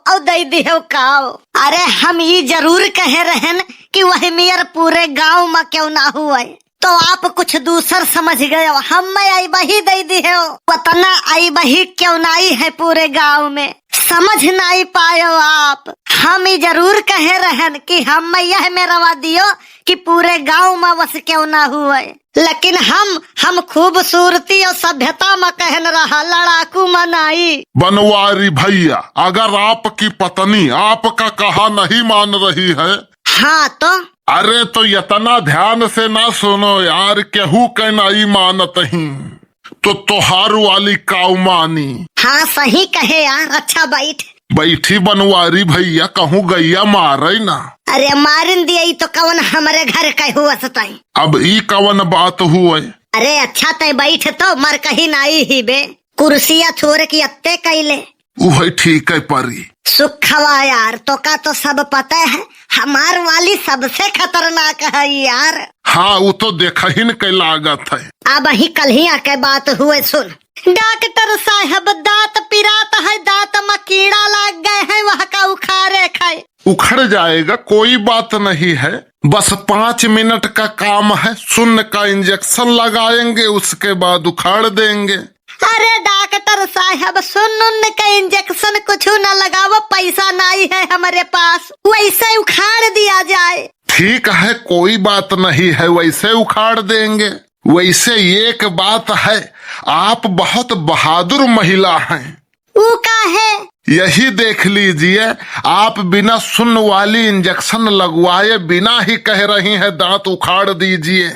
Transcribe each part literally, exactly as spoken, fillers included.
अउ दइ दिहेव काव। अरे हम ई जरूर कहे रहन कि वही मेर पूरे गाँव मा केउ ना हुए, तो आप कुछ दूसर समझ गयो। हम अइबही दइ दिहेव, वतना अइबही केउ नाई है पूरे गाँव में, समझ नाई पायो आप। हम ई जरूर कहे रहन कि हम यह मेरवा दियो कि पूरे गाँव मा वस केउ ना हुए। लेकिन हम, हम खूबसूरती अउ सभ्यता मा कहन रहा, लड़ाकू मा नाई। बनवारी भइया, अगर आपकी पत्नी आपका कहा नहीं मान रही है। हाँ तो? अरे तो इतना ध्यान से ना सुनो यार, केहू के नाई मानत ही, तो तोहार वाली काउ मानी। हाँ सही कहे यार, अच्छा बैठ। बैठी बनवारी भइया, कहूँ गइया मारे ना। अरे मारिन दिया, ई तो कवन हमरे घर के हुआ सताई। अब ई कवन बात हुए? अरे अच्छा तै बैठ तो, मर कहीं नाई ही बे। कुर्सिया छोड़ के अत्ते कैले। उहे ठीक है परी। सुखवा यार, तोका तो सब पता है, हमार वाली सबसे खतरनाक है यार। हाँ, उ तो देखहिन के लागत है। अबही कल्हिया के बात हुए सुन। डॉक्टर साहब, दांत पिरात है, दांत में कीड़ा लाग गए हैं, वह का उखाड़े खाए। उखड़ जाएगा, कोई बात नहीं है, बस पाँच मिनट का काम है, सुन्न का इंजेक्शन लगाएंगे, उसके बाद उखाड़ देंगे। अरे डॉक्टर साहब, सुन्न उन्न का इंजेक्शन कुछ न लगाओ, पैसा नहीं है हमारे पास, वैसे उखाड़ दिया जाए। ठीक है, कोई बात नहीं है, वैसे उखाड़ देंगे। वैसे एक बात है, आप बहुत बहादुर महिला हैं। ऊ का है? यही देख लीजिए, आप बिना सुन्न वाली इंजेक्शन लगवाए बिना ही कह रही हैं, दांत उखाड़ दीजिए।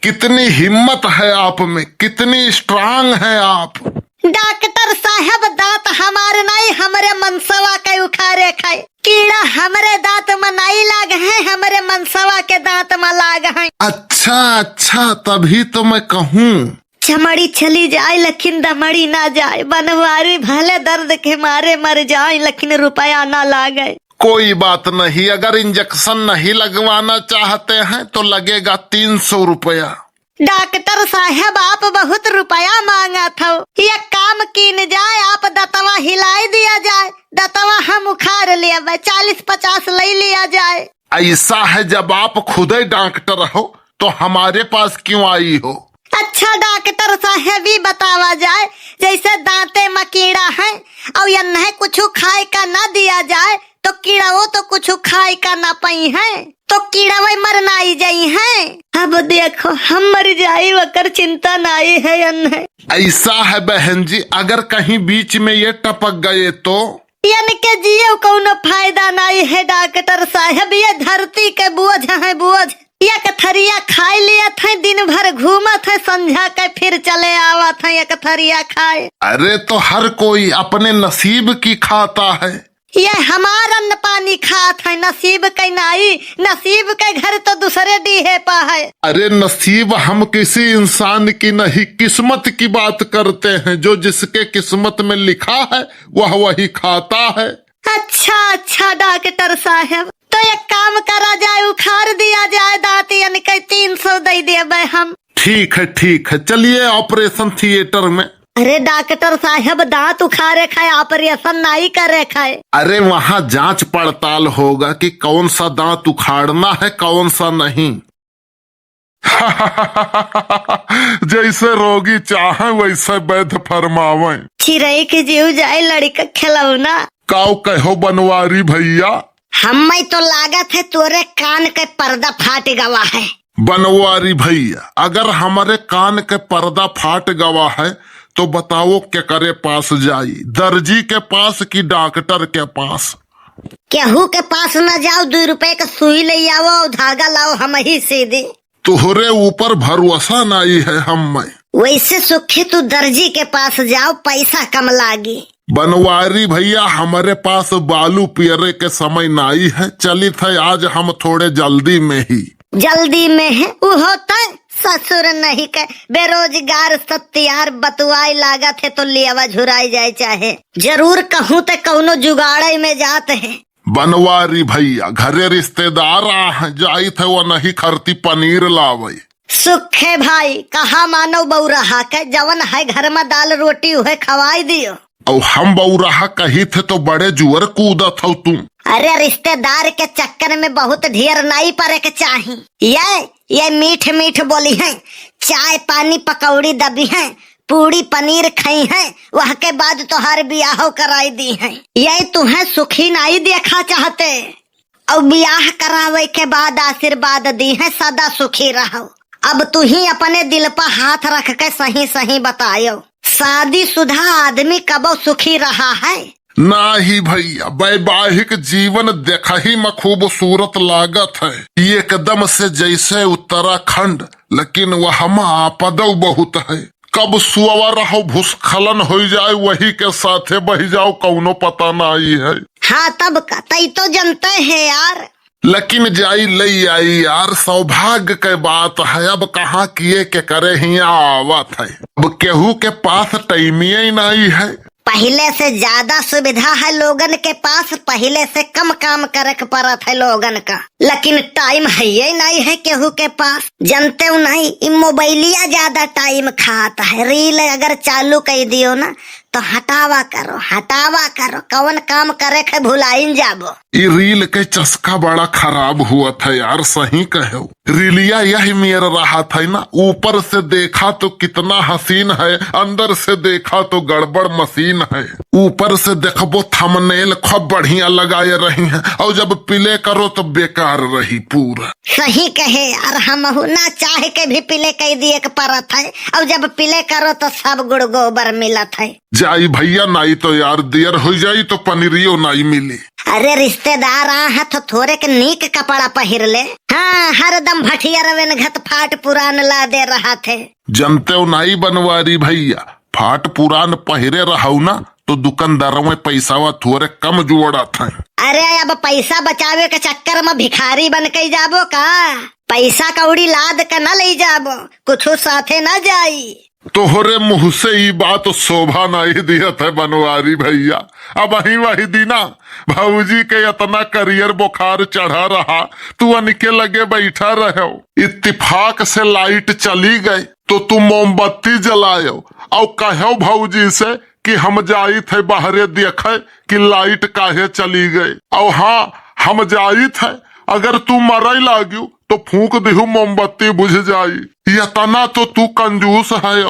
कितनी हिम्मत है आप में, कितनी स्ट्रांग है आप। डॉक्टर साहब, दांत हमारे नहीं, हमरे मनसवा के उखाड़े खाए। कीड़ा हमरे दांत में नहीं लाग है, हमरे मनसवा के दांत में लाग है। अच्छा, अच्छा, तभी तो मैं कहूँ। चमड़ी चली जाए लेकिन दमड़ी ना जाए, बनवारी भले दर्द के मारे मर जाए लेकिन रुपया ना लागे। कोई बात नहीं, अगर इंजेक्शन नहीं लगवाना चाहते हैं तो लगेगा तीन सौ रुपया। डॉक्टर साहब, आप बहुत रुपया मांगत हो, एक काम कीन जाए, आप दतवा हिलाई दिया जाए, दतवा हम उखाड़ लेबे, चालीस पचास ले लिया जाए। ऐसा है, जब आप खुदे डॉक्टर हो तो हमारे पास क्यों आई हो? अच्छा डॉक्टर साहब, ई बतावा जाए, जैसे दांते में कीड़ा है और यन्हे कुछ खाए का ना दिया जाए तो कीड़ाओ तो कुछ खाए का ना पाई है, तो कीड़ावे मर नाई जाई है। अब देखो हम मर जाई, वकर चिंता नाई है यन्हे। ऐसा है बहन जी, अगर कहीं बीच में ये टपक गए तो? इनके जियो कौनो फायदा नाई है डॉक्टर साहब, ये धरती के बोझ है बोझ। एक थरिया खाए लियत है, दिन भर घूमत है, संझा के फिर चले आवत है एक थरिया खाए। अरे तो हर कोई अपने नसीब की खाता है। ये हमार अन्न पानी खात है, नसीब के नाई, नसीब के घर तो दूसरे डीहे पा है। अरे नसीब हम किसी इंसान की नहीं, किस्मत की बात करते हैं, जो जिसके किस्मत में लिखा है वह वही खाता है। अच्छा, अच्छा डॉक्टर साहब, तो एक काम करा जाए, उखाड़ दिया जाए दांत, इनके तीन सौ दे देबे हम। ठीक है, ठीक है, चलिए ऑपरेशन थिएटर में। अरे डॉक्टर साहब, दांत उखाड़े खाए, ऑपरेशन नहीं करे खाए। अरे वहाँ जांच पड़ताल होगा कि कौन सा दांत उखाड़ना है, कौन सा नहीं। जैसे रोगी चाहे वैसे वैद्य फरमावे। चिरई के जीव जाए लड़का खिलौना। काऊ कहो बनवारी भैया? हम्मे तो लागत है तोरे कान के पर्दा फाट गवा है। बनवारी भैया, अगर हमारे कान के पर्दा फाट गवा है तो बताओ केकरे पास जाई, दर्जी के पास कि डॉक्टर के पास? केहू के पास न जाओ, दुई रुपए के सुई ले आओ और धागा लाओ, हमही सी दी। तोहरे ऊपर भरोसा नाई है हम्मे। वैसे सुखी तू दर्जी के पास जाओ, पैसा कम लागी। बनवारी भैया, हमरे पास बालू पियरे के समय नाई है, चलित है आज हम थोड़े जल्दी में ही। जल्दी में है, उहो तय ससुर नहीं के बेरोजगार सत्यार बतुआई लागत है तो लियावा झुराई जाए चाहे। जरूर कहूँ ते कौनो जुगाड़े में जात है। बनवारी भैया, घरे रिश्तेदार आ हैं, जाइत है वो नहीं खरती पनीर लावे। सुखे भाई, कहा मानो बौरहा के, जवन है घर में दाल रोटी उहे खवाई दियो। अउ हम बउराहा कहित है तो बड़े जुअर कूदत हौ तू। अरे, रिश्तेदार के चक्कर में बहुत ढेर नाई परे के चाही। ये, ये मीठ मीठ बोलिहैं, चाय पानी पकौड़ी दबिहैं, पूड़ी पनीर खइहैं, वह के बाद तोहार बियाहो कराई दिहैं। ये तुहैं सुखी नाई देखा चाहते। अउ बियाह करावे के बाद आशीर्वाद दिहैं, सदा सुखी रहो। अब तुहीं अपने दिल पर हाथ रख के सही सही बतायो, शादीशुदा आदमी कबो सुखी रहा है? नाही भइया, वैवाहिक जीवन देखही में खूबसूरत लागत है, एकदम से जैसे उत्तराखंड, लेकिन वहमा आपदौ बहुत है। कब सुअवा रहो भूस्खलन होइ जाए, वही के साथे बहि जाओ, कउनो पता नाई है। हाँ, तब का, तई तो जनते है यार। लेकिन जाई लई आई यार, सौभाग्य के बात है। अब कहाँ किए के करे हियाँ आवत है, अब केहू के पास टाइमिये नाई है। पहिले से ज्यादा सुविधा है लोगन के पास, पहिले से कम काम करे के परत है लोगन का, लेकिन टाइम हइये नाई है केहू के पास। जनते हो नाई, ई मोबाइलिया ज्यादा टाइम खात है। रील अगर चालू कइ दियो ना, तो हटावा करो, हटावा करो, कवन काम करे के भुलाइन जाबो। ई रील के चस्का बड़ा खराब हुआ था यार, सही कहो। रीलिया यही मेर रहा था ना, ऊपर से देखा तो कितना हसीन है, अंदर से देखा तो गड़बड़ मशीन है। ऊपर से देखबो थंबनेल खूब बढ़िया लगाए रही है, और जब प्ले करो तो बेकार रही पूरा। सही कहे यार, हमहू ना चाह के भी प्ले कइ दिए के परत है, और जब प्ले करो तो सब गुड़ गोबर मिलत है। जाई भइया, नाई तो यार दियर होइ जाई तो पनीरियो नाई मिली। अरे रिश्तेदार आ है तो थोरे के नीक कपड़ा पहिर ले। हाँ, हरदम भटियरवेन घत फाट पुरान लादे रहत है। जनते हो नाई बनवारी भइया, फाट पुरान पहिरे रहौ ना तो दुकानदारवे पैसावा थोरे कम जोड़त है। अरे अब पैसा बचावे के चक्कर में भिखारी बन के जाबो का? पैसा कौड़ी लाद के न लइ जाबो, कुछो साथे न जाई। तोहरे मुँह से ई बात शोभा नाई दियत है बनवारी भइया। अबहीं वही दिना भौजी के एतना करियर बोखार चढ़ा रहा, तू अनके लगे बैठा रहो। इत्तेफाक से लाइट चली गई तो तू मोमबत्ती जलायो और कहो भौजी से कि हम जाइत है बाहरे देखे कि लाइट काहे चली गई। और हाँ, हम जाइत है, अगर तू मरई लाग्यू तो फूंक दिहू मोमबत्ती बुझ जाई। यतना तो तू कंजूस है।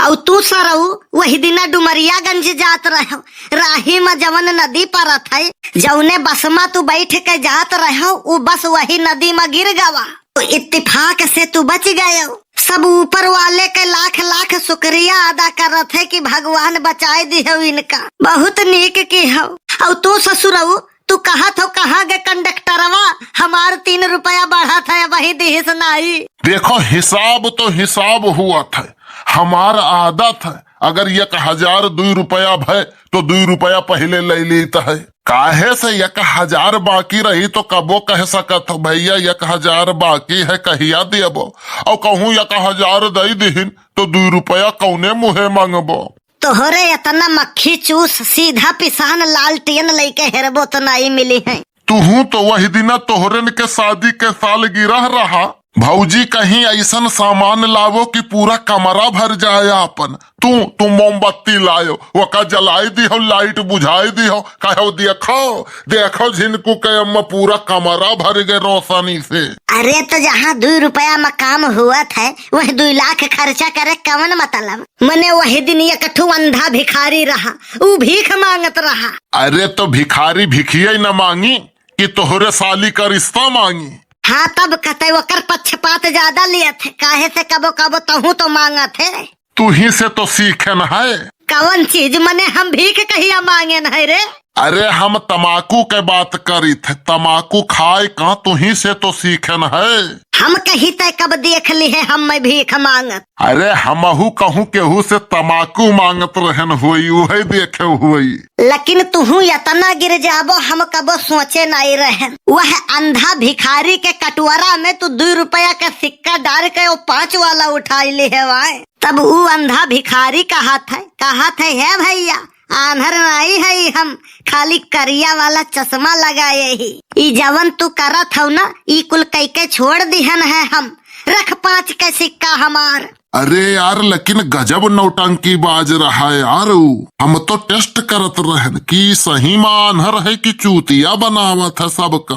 और तू सरऊ वही दिना डुमरियागंज जात रहो, राही में जवन नदी परत है, जौने बस में तू बैठ के जात रहो, उ बस वही नदी में गिर गवा। तो इत्तेफाक से तू बच गयो। सब ऊपर वाले के लाख लाख शुक्रिया अदा करत है कि भगवान बचाए दिहो इनका। बहुत नीक की हो। और तू ससुरऊ, तू कहत हो कहाँ गे कंडक्टरवा, हमार तीन रुपया बढ़त है, वही दिहिस नाई। देखो, हिसाब तो हिसाब हुआ था, हमार आदत है, अगर एक हजार दुई रुपया भय तो दुई रुपया पहिले ले लीत है। काहे से एक हजार बाकी रही तो कबो कह सकत हो, "भैया, एक हजार बाकी है, कहिया देबो?" और कहूँ एक हजार दे दिहिन तो दुई रुपया कौने मुँहे मांगबो? तोहरे एतना मक्खी चूस, सीधा पिसान लालटेन लइके हेरबो तो नाई मिली है। तुहूँ तो वही दिना तोहरन के शादी के सालगिरह रहा। भौजी कहीं ऐसन सामान लावो कि पूरा कमरा भर जाए आपन। तू, तू मोमबत्ती लायो, ओका जलाई दिहो, लाइट बुझाई दिहो, कहो, "देखो, देखो झिनकू के अम्मा पूरा कमरा भर गए रोशनी से।" अरे तो जहाँ दुई रुपया में काम हुआ था, वही दुई लाख खर्चा करे कवन मतलब? मने वही दिन एक ठू अंधा भिखारी रहा, ऊ भीख मांगत रहा। अरे तो भिखारी भिखिये न मांगी कि तोहरे साली का रिश्ता मांगी। हाँ, तब कहते ओकर पक्षपात ज्यादा लियत है, काहे से कबो कबो तहूँ तो मांगत है। तुही से तो सीखेन है। कवन चीज? मने हम भीख कहिया मांगेन है रे? अरे हम तमाकू के बात करित है, तमाकू खाए का तुही से तो सीखेन है। हम कही तय कब देख ली है हम मैं भीख मांगत? अरे हमहू कहूँ केहू से तमाकू मांगत रहन होई, उहे देखे होई। लेकिन तुहू एतना गिर जाबो हम कबो सोचे नाई रहन। वह अंधा भिखारी के कटोरा में तू दुई रुपया का सिक्का डार के वो पाँच वाला उठाई ली है वाए। तब ऊ अंधा भिखारी कहत है, कहत है, "हे भैया, आन्हर नाई है हम, खाली करिया वाला चश्मा लगाए ही। ई जवन तू करत हौ ना, ई कुल कइके छोड़ दिहन है हम। रख पाँच के सिक्का हमार।" अरे यार, लेकिन गजब नौटंकी बाज रहा है यार ऊ। हम तो test करत रहन कि सही मा आन्हर है कि चूतिया बनावत है सबका।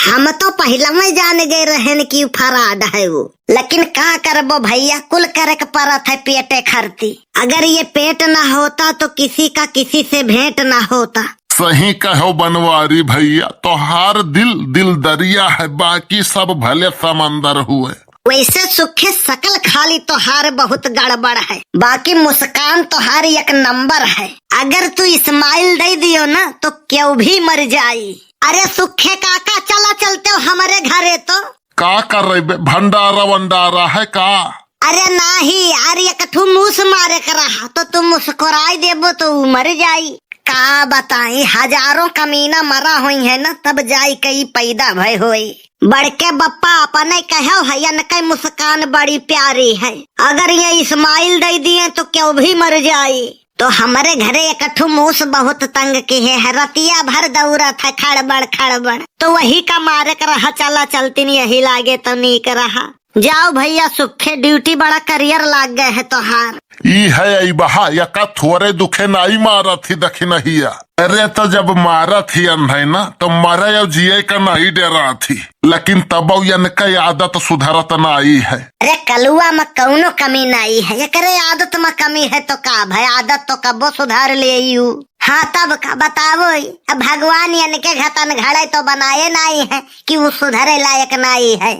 हम तो पहिला में जान गए रहन कि fraud है वो, लेकिन का करबो भैया, कुल करे के परत है पेटे खरती। अगर ये पेट ना होता तो किसी का किसी से भेंट ना होता। सही कहो बनवारी भैया, तोहार दिल, दिल दरिया है, बाकी सब भले समंदर हुए। वैसे सुखे सकल खाली तोहार बहुत गड़बड़ है, बाकी मुस्कान तोहार एक नंबर है। अगर तू smile दे दियो ना तो क्यों भी मर जाई। अरे सुखे काका, चला चलते हो हमरे घरे तो। का कर रही बे, भंडारा वंडारा है का? अरे नाही यार, एक ठू मूस मारे के रहा तो तू मुस्कुराई देबो तो ऊ मर जाई। का बताई, हजारों कमीना मरा होइहैं ना, तब जाई के ई पैदा भय होई। बड़के बप्पा अपने कहो है, इनके मुस्कान बड़ी प्यारी है। अगर ये smile दे दिए तो क्यों भी मर जाई। तो हमरे घरे एक ठू मूस बहुत तंग किहे है, रतिया भर दौड़त है खड़बड़ खड़बड़। तो वही का मारे के रहा, चला चलतिन, यही लागे तो नीक रहा। जाओ भैया सुखे, duty बड़ा करियर लाग गए है तोहार। ई है अइबहा, यका थोरे दुखे नाई मारत ही दखिनहिया। अरे तो जब मारत ही अन है ना, तो मरे और जिए का नाई डरात ही, लेकिन तब यनका आदत सुधरत नाई है। अरे कलुआ में कौनो कमी नाई है, एकरे आदत में कमी है तो का भाई, आदत तो कबो सुधार ले यू। हाँ तब का बतावो, अब भगवान यनके घतन घड़े तो बनाए नाई है कि वो सुधरे लायक नाई है।